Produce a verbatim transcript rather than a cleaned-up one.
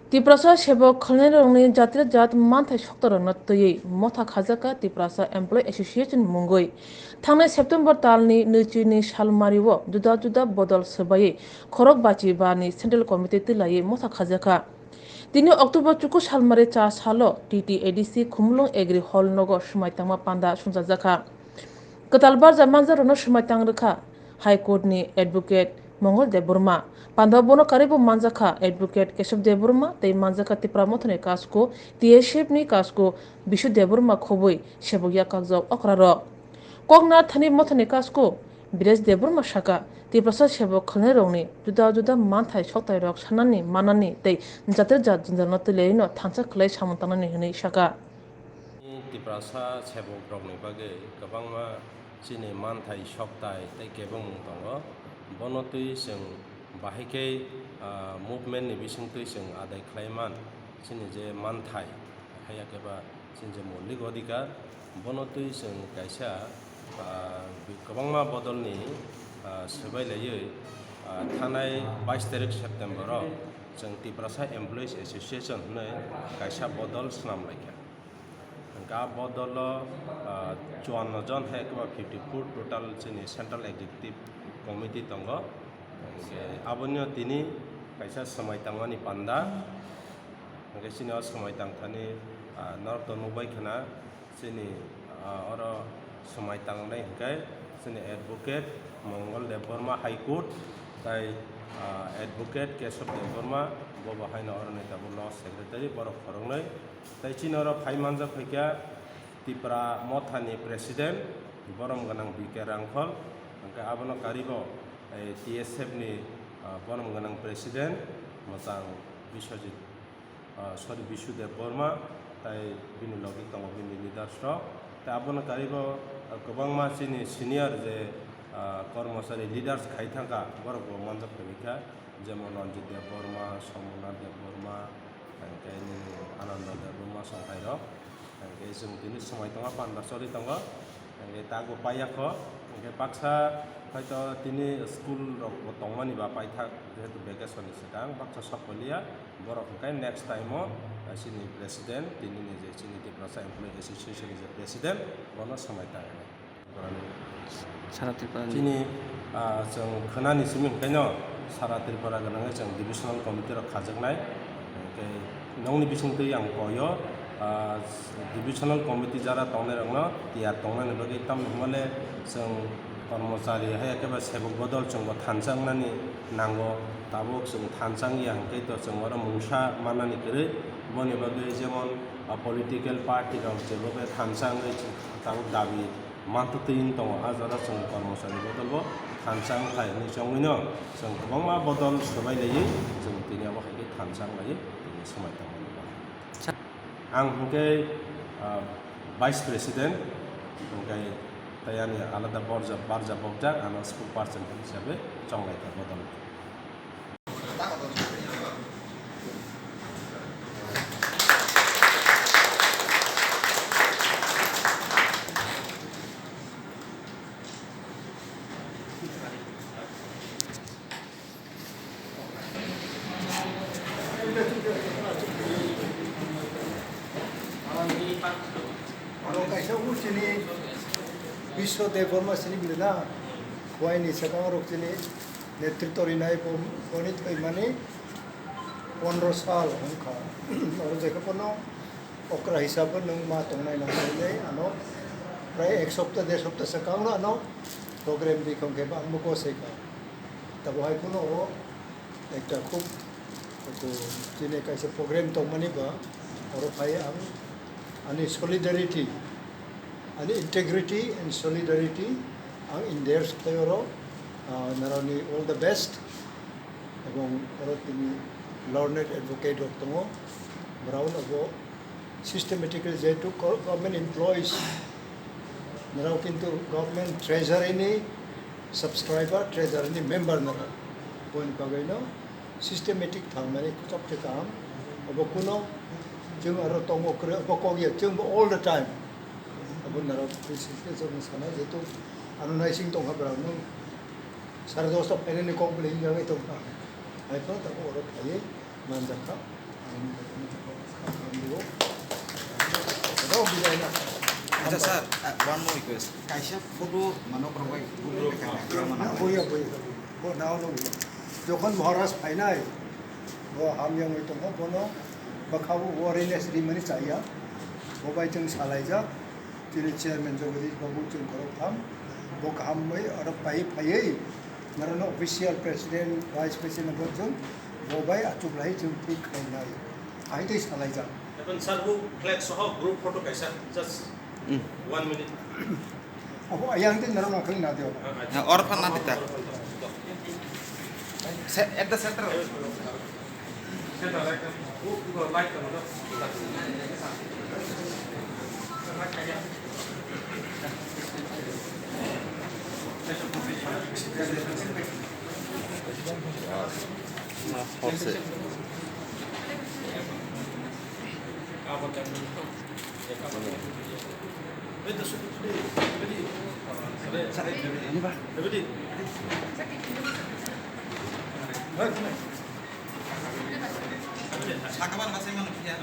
Tiprasa sebok khwlnairokni jatira jat manthai soktorokno twiwi motha khajakha Tiprasa Employee Association mungwi. Thangnai September talni nwichini salmario juda juda bodol swbaiwi khorok bachi bani Central Committee twilaiwi motha khajakha. Tini October chuku salmari cha salo T T A D C Khumulwng Agri Hall nogo swmai tangma panda songchajakha. Kwtal barja manjakrokno swmai tang rwkha High Court ni Advocate Mongol Debbarma. Panda bono karwibo manjakha Advocate Kesab Debbarma tei manjakha Tipra Mothani Kasko T S F ni Kasko Bishu Debbarma khobwi sebok yakkakjak okrarok. Kokna thani Mothani Kasko Biresh Debbarma saka, Tiprasa sebok khwlnairokni juda juda manthai soktairok sanani manani tei jatir jat jwnjalno twilaiwino thansa khlai samung tangnani hwnwi saka. Tiprasa sebok rokni bagwi kwbangma chini manthai soktai tei kebengmung tongo. Bono twi chwng bahai khe, ah, movement ni bisingtwi chwng adai khlai man chini je manthai, haiya khe ba chini je moulik odhikar, bono twi chwng kaisa, ah, kwbangma bodolni, ah, swbai laiwi, ah, thanai bais tarik September o chwng Tiprasa Employees Association hwnwi kaisa bodol swnam laikha. Hwnkhe a bodolo, ah, chuanno jon hai khe ba fifty four total chini Central Executive Committee tongo. Hwnkhe aboni tini kaisa swmai tangmani panda. Hwnkhe chini o swmai tangthani, ah, norok to nukbai khna chini, ah, oro swmai tangnai hwnkhe chini Advocate Mongol Debbarma High Court tai, ah, Advocate Kesab Debbarma, bo bo haino oroni tabuk Law Secretary, borok khoroknwi. Tai chini oro phai manjak phaikha Tipra Mothani President, borom gwnang B K Rangkhol, hwnkhe abono karibo, eh, T S F ni, ah, borom gwnang President, mwchang Biswajit, ah, sorry, Bishu Debbarma, tai bini logi tongo bini leaders rok. Tai abono karibo, ah, kwbangma chini senior je, ah, kormochari leaders khai thangkha, borok bo manjak phaikha. Jemon Ranjit Debbarma, Somonath Debbarma, hwnkhe nini Ananda Debbarma songkhairok. Hwnkhe chwng tini swmai tongma panda choli tongo. Hwnkhe tabuk paiyakho. Hwnkhe baksa hoito tini school rokbo tongmani ba paithak, jehetu vacation ni swkang baksa sok koliya. Borok hwnkhe next time o, ah, chini president, tini ni je chini Tiprasa Employee Association ni je president, bono swmai tangnai. Sara Tripura ni. Chini, ah, chwng khwnani simi hwnkhaino Sara Tripura gwnangwi chwng divisional committee rok khajaknai. Hwnkhe nokni bisingtwi ang koyo, ah, divisional committee jara tongnai rokno tiyar tongnani bagwi, tamni hwnmale chwng kormochari hai khe ba sebok bodol chwngbo thansa wngnani nango. Tabuk chwng thansa wngya hwnkhe to chwng oro mungsa mannani kwrwi. Boni bagwi jemon, ah, political party rok jebo khe thansa wngwi tabuk dabi mantwtwi wng tongo. A jora chwng kormochari bodolbo thansa wngkha hinwi chongwino chwng kwbangma bodol swbai laiwi chwng tini abo hai khe thansa wnglaiwi tini swmai tongmani bagwi. Ang hwnkhe, ah, Vice President, hwnkhe tei ani alada borja, barja bokjak, ano spokesperson hisabe chonglaikha bodol. Aro kaisa o chini Biswa Debbarma sini bini na, buini sakang rok chini netritw rinai bo, boni thwimani pondro sal wngkha. Oro jekhe phano okra hisab bo nwng ma tongnai nang nai, ano prai ek sopta, der sopta swkang ro ano program di khong khe ba ang bo gosai kha. Tabo hai phano o ekta khub, khub chini kaisa program tongmani ba oro phai ang ani solidarity, ani integrity and solidarity ang India sotai oro, ah, narani all the best. Ebong oro tini learned advocate rok tongo, borok no bo systematically jehetu go-, government employees, norok kintu government treasury ni subscriber, treasury ni member norok, boni bagwi no systematic thangmani kuchuk khe kaham. Obo kuno chwng aro tongo kwrwi, obo kok ya, chwng bo all the time. Abo norok bisi khe chwng sana jehetu ano naising tongkha borok no sare dosta phainani kok bwlwi hinjagwi tongkha. Hai phano tabuk oro phaiwi manjakha. Acha sir, uh, one more request. Kaisa photo manok rok bai group rok kha. Boya, boya. Bo nao no. Jokhon Maharaj phainai, bo hamyangwi tongo, bono bwkhao bo release rimani chaya. Bo bai chwng salaijak. Chini chairman Jagadish Babu chwng khorok tham, bo kaham bai oro pai phaiwi norokno official president, vice president bo chwng bo bai achuk lai chwng thik khlainai. Hai tei salaijak. Even sir, bo flag soho group photo kaisa, just one minute. Abo ayang tei norok nang khlai na dio. Or phan na dita. Se-, at the center. Sakaban masai mano kya?